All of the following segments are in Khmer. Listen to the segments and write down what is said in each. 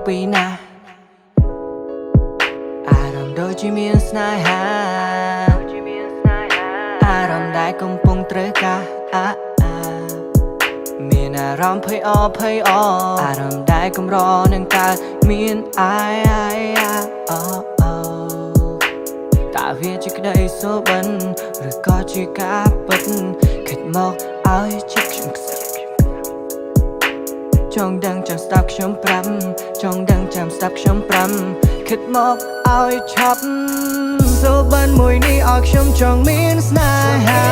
ពីណាអារម្មណ៍ដូចជាមានស្នេហាអារម្មណ៍ដែលកំពុងត្រូវការអាអាមានអារម្មណ៍ភ័យអភ័យអអារម្មណ៍ដែលកម្រនឹងកើតមានអាយអាយអាអូអូតើវាជាក្តីសុបិនឬក៏ជាការពិតគិតមកឲ្យចិត្តខ្ញុំខ្សឹប ចង់ដឹងចាំស្ដាប់ខ្ញុំប្រាប់ចង់ដឹងចាំស្ដាប់ខ្ញុំប្រាប់គិតមកឲ្យឆាប់សូបិនមួយនេះឲ្យខ្ញុំចង់មានស្នេហា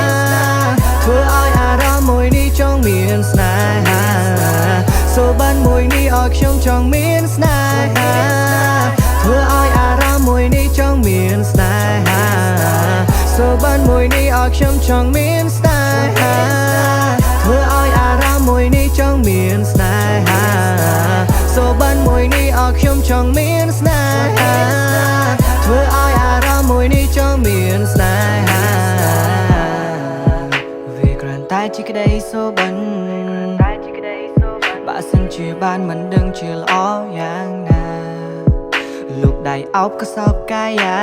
ធ្វើឲ្យអារម្មណ៍មួយនេះចង់មានស្នេហាសូបិនមួយនេះឲ្យខ្ញុំចង់មានស្នេហាធ្វើឲ្យអារម្មណ៍មួយនេះចង់មានស្នេហាសូបិនមួយនេះឲ្យខ្ញុំចង់មានស្នេហាធ្វើឲ្យអារម្មណ៍មួយនេះចង់មានស្នេហាសូបិនមួយនេះឲ្យខ្ញុំចង់មានស្នេហាធ្វើឲ្យអារម្មណ៍មួយនេះចង់មានស្នេហាវាគ្រាន់តែជាក្តីសុបិនបើសិនជាបានមិនដឹងជាល្អយ៉ាងណាលោកដៃអោបកសោបកាយា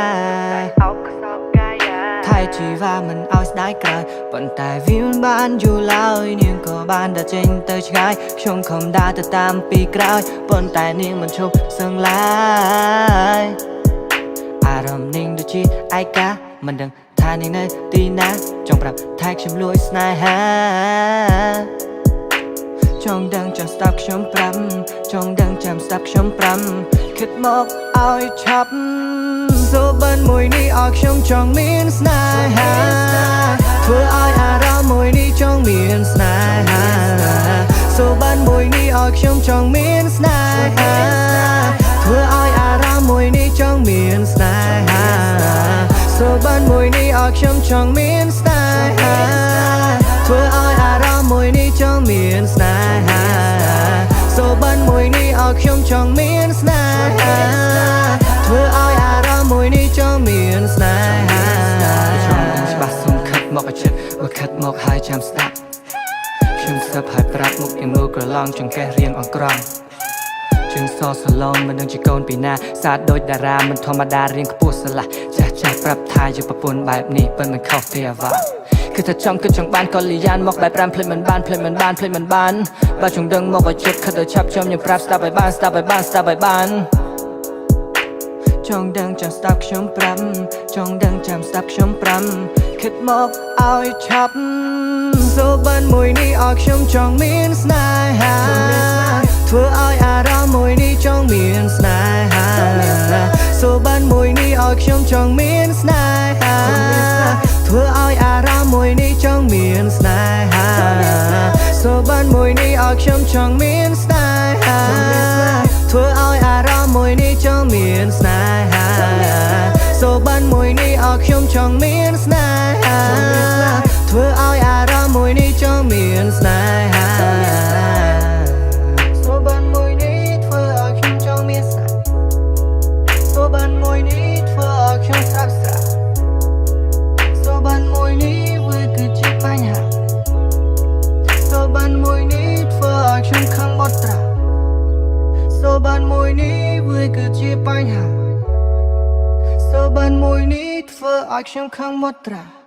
ថៃជីវ៉ាមិនឲ្យស្ដាយក្រោយប៉ុន្តែវាមិនបានយូរឡើយនាងក៏បានដើរចេញទៅឆ្ងាយខ្ញុំខំដើរទៅតាមពីក្រោយប៉ុន្តែនាងមិនឈប់សឹងឡើយអារម្មណ៍នាងដូចជាឯកាមិនដឹងថានាងនៅទីណាចង់ប្រាប់ថាខ្ញុំលួចស្នេហា ចង់ដឹងចាំស្ដាប់ខ្ញុំប្រាប់ចង់ដឹងចាំស្ដាប់ខ្ញុំប្រាប់គិតមកឲ្យឆាប់សូបិនមួយនេះឲ្យខ្ញុំចង់មានស្នេហាធ្វើឲ្យអារម្មណ៍មួយនេះចង់មានស្នេហាសូបិនមួយនេះឲ្យខ្ញុំចង់មានស្នេហាធ្វើឲ្យអារម្មណ៍មួយនេះចង់មានស្នេហាសូបិនមួយនេះឲ្យខ្ញុំចង់មានស្នេហាធ្វើឲ្យអារម្មណ៍មួយនេះចង់មានស្នេហាសូបិនមួយនេះឲ្យខ្ញុំចង់មានស្នេហាធ្វើឲ្យអារម្មណ៍មួយនេះចង់មានស្នេហាចង់ដឹងច្បាស់សូមខិតមកឲ្យជិតបើខិតមកហើយចាំស្ដាប់ខ្ញុំស្ដាប់ហើយប្រាប់មុខនាងមើលក្រឡងចង្កេះរៀងអង្ក្រង់ជើងសសឡងមិនដឹងជាកូនពីណាសាទដូចតារាមិនធម្មតារៀងខ្ពស់ស្រឡះចាស់ចាស់ប្រាប់ថាជាប្រពន្ធបែបនេះប៉ុន្តែមិនខុសទេអាវ៉ាគឺថាចំគិតចង់បានកលយានមកបែបប្រាំភ្លេចមិនបានភ្លេចមិនបានភ្លេចមិនបានបើចង់ដឹងមកឲ្យចិត្តខិតឲ្យឆាប់ចំខ្ញុំប្រាប់ស្ដាប់ឲ្យបានស្ដាប់ឲ្យបានស្ដាប់ឲ្យបានចង់ដឹងចាំស្ដាប់ខ្ញុំប្រាប់ចង់ដឹងចាំស្ដាប់ខ្ញុំប្រាប់គិតមកឲ្យឆាប់សូបិនមួយនេះឲ្យខ្ញុំចង់មានស្នេហាធ្វើឲ្យអារម្មណ៍មួយនេះចង់មានស្នេហាសូបិនមួយនេះឲ្យខ្ញុំចង់មានស្នេហាធ្វើឲ្យអារម្មណ៍មួយនេះចង់មានស្នេហាសូបិនមួយនេះឲ្យខ្ញុំចង់មានស្នេហាធ្វើឲ្យអារម្មណ៍មួយនេះចង់មានស្នេហាសូបិនមួយនេះឲ្យខ្ញុំចង់មានស្នេហាធ្វើឲ្យអារម្មណ៍មួយនេះចង់មានស្នេហាសូបិនមួយនេះធ្វើឲ្យខ្ញុំចង់មានស្នេហ៍សូបិនមួយនេះធ្វើឲ្យខ្ញុំស្រាប់ស្រាសូបិនមួយនេះវាគឺជាបញ្ហាសូបិនមួយនេះធ្វើឲ្យខ្ញុំខឹងបត់ត្រាសូបិនមួយនេះវាគឺជាបញ្ហាសូបិនមួយនេះធ្វើឲ្យខ្ញុំខឹងបត់ត្រា